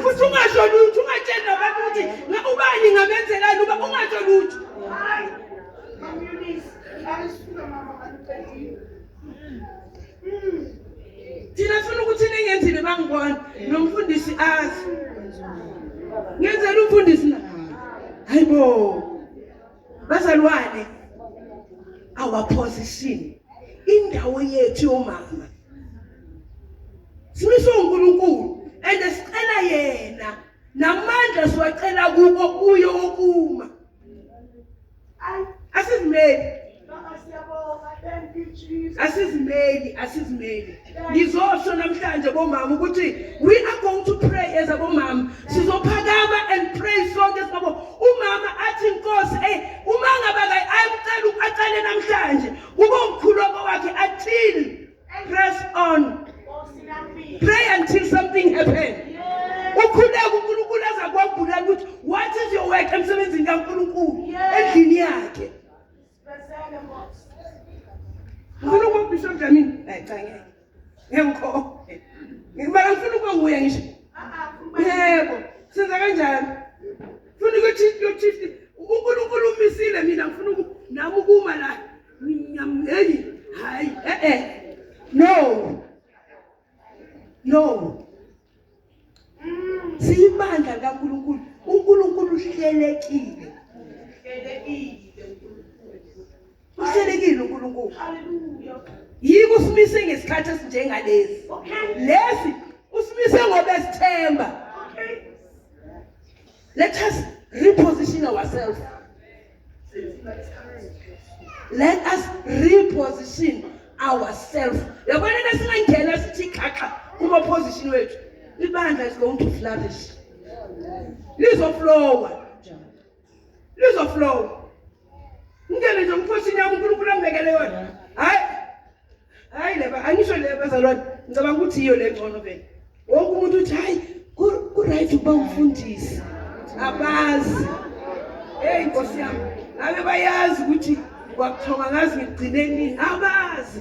Futhi ungasho lutho, ungatsheli nabantu ukuthi ubani ngamenzelani uba ungasho lutho. Mama Eunice, ayisuka mama angiqedile. Thina sifuna ukuthi ningenzile bangibona nomfundisi azi. Ngenzela umfundisi na. Hayibo. Bazalwane our position indawo yethu yomama. Simiswe uNkulunkulu and sicela yena namandla siwacela kuko kuyo okuma. Asizimeli. Baba siyabonga. Thank you Jesus. Asizimeli, asizimeli. Ngizosho namhlanje bomama ukuthi we are going to pray as abomama. Sizophakama and pray sonke singabo. Umama athi inkosi eh uma ngaba ayimcela aqale namhlanje kube umkhuleko wakhe until press on. Nkosi nami. Pray until something happen. Ukhuleka uNkulunkulu azakwambulela ukuthi what is your work emsebenzini kaNkulunkulu endlini yakhe. Sibesele Nkosi. Ngifuna ukuba uBishop Dlamini. Hayi cha ngeke. Ngeke Ngibala ngifuna ukuba nguye ngisho. Ah ah. Yebo, senza kanjani? Ngifuna ukuthi yo chief uNkulunkulu umisile mina ngifuna nami ukuma la. Hey, hayi eh eh. No. No. Siyibandla kaNkulunkulu. uNkulunkulu uhlelekile. Hlelekile. Uhlelekile uNkulunkulu. Hallelujah. Yiko usimise ngesikhathi esinjengalesi. Lesi usimise ngoba esithemba. Okay. Let us reposition ourselves. Let us reposition ourselves. Yabona nesingangena sithi khaxa kuma position wethu. Ibandla is going to flourish. Lizoflowa. Lizoflowa. Ngene nje umphosini yami uNkulunkulu angibekele yona. Hayi. Hayi leba angisho le bazalwane. Ngicabanga ukuthi iyo le ngcono vele. Wonke umuntu uthi hayi Ku-right ukuba umfundisi. Abazi. Hey Nkosi yami, ngabe bayazi ukuthi kwakuthonga ngazi ngigcine nini. Abazi.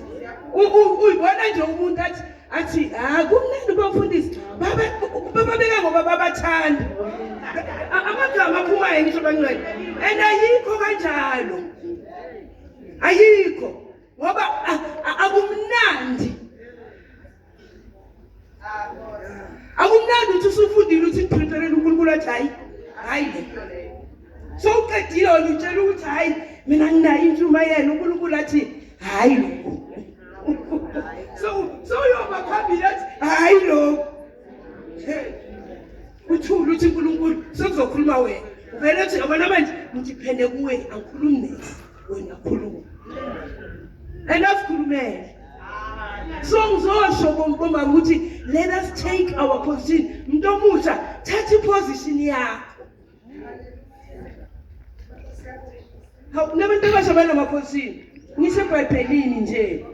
Uyibona nje umuntu athi athi ha kumnandi ukuba umfundisi. Baba bababeka ngoba babathanda. Amagama aphumayo ngisho bangcwele. And ayikho kanjalo. Ayikho. Ngoba akumnandi. Akumnandi ukuthi usufundile uthi ngipreferele uNkulunkulu athi hayi hayi le. Sowuqedile wena utshela ukuthi hayi mina nginayo intshumayelo uNkulunkulu athi hayi lokhu. So sowuyoba phambili athi hayi lokhu. Uthule uthi uNkulunkulu sekuzokhuluma wena. Uvele uthi yabona manje ngidiphende kuwe angikhulumi nesi wena khuluma. And asikhulumele. So ngizosho bomama ukuthi let us take our position. Mntu omusha thatha iposition yakho. Hawu nabantu abasha banama-position. Ngisho eBhayibhelini nje.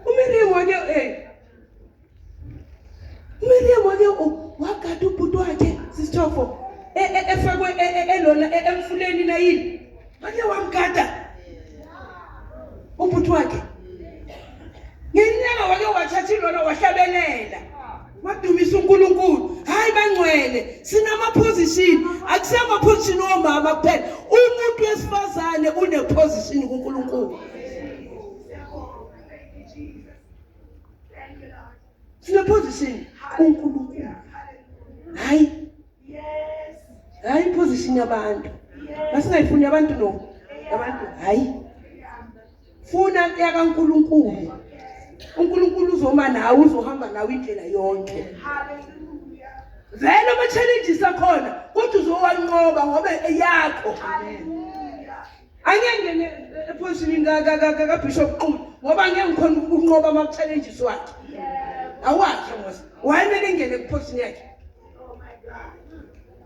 UMiriam wake eh uMiriam wake wagada ubhuti wakhe sisithofo e, e, efakwe e, elona emfuleni Nayili. Wake wamgada ubhuti wakhe. Ngenyanga wake wathatha ilona wahlabelela. Wadumisa uNkulunkulu. Hayi bangcwele, sinama position. Akusema position omama kuphela. Umuntu wesifazane une position kuNkulunkulu. Sine position kuNkulunkulu. Hayi. Hayi position yabantu. Masingayifuni abantu no. Abantu hayi. Funa yakaNkulunkulu. uNkulunkulu uzoma nawe uzohamba nawe indlela yonke. Vele ama challenges akhona kodwa uzowanqoba ngoba eyakho. Angeke ngene epositionini ka Bishop Qulu ngoba ngeke ngikhona ukunqoba ama challenges wakhe. Awakhe mos. Wayemele ngene kuposition yakhe.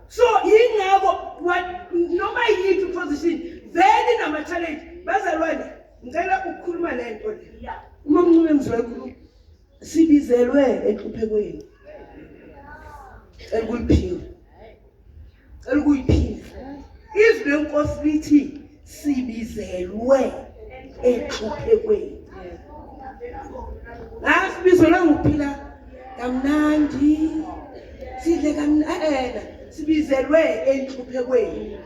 So yingakho noma yiphi position vele inama challenge bazalwane ngicela ukukhuluma lento le. Uma mncube mzwe khuluma sibizelwe enhluphekweni. Cela ukuyiphinda. Cela ukuyiphinda. Izwi lenkosi lithi sibizelwe enhluphekweni. Asibizelwe ngokuphila kamnandi. Sidle kamnandi. Sibizelwe enhluphekweni.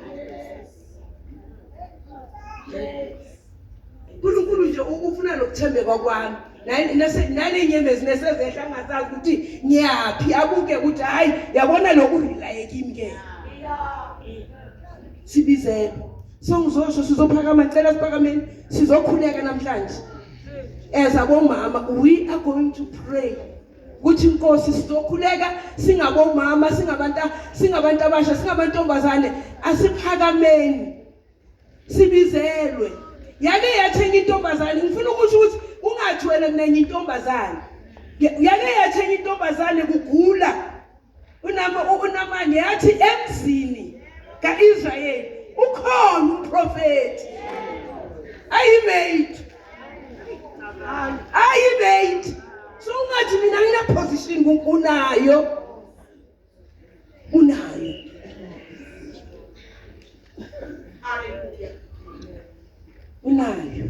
uNkulunkulu nje ufuna lokuthembeka kwami nale nyembezi nesezehla angasazi ukuthi ngiyaphi abuke ukuthi hayi yabona lokhu relaye kimi ke sibizelwe so ngizosho sizophakama ngicela siphakameni sizokhuleka namhlanje as abomama we are going to pray ukuthi inkosi sizokhuleka singabomama singabantu singabantu abasha singabantombazane asiphakameni sibizelwe yake yathenga intombazane ngifuna ukusho ukuthi ungathi wena mina ngiyintombazane yake yathenga intombazane kugula unama unamani yathi emzini kaIsrayeli ukhona umprofeti ayimate ayimate so ungathi mina ngina position unayo unayo unayo.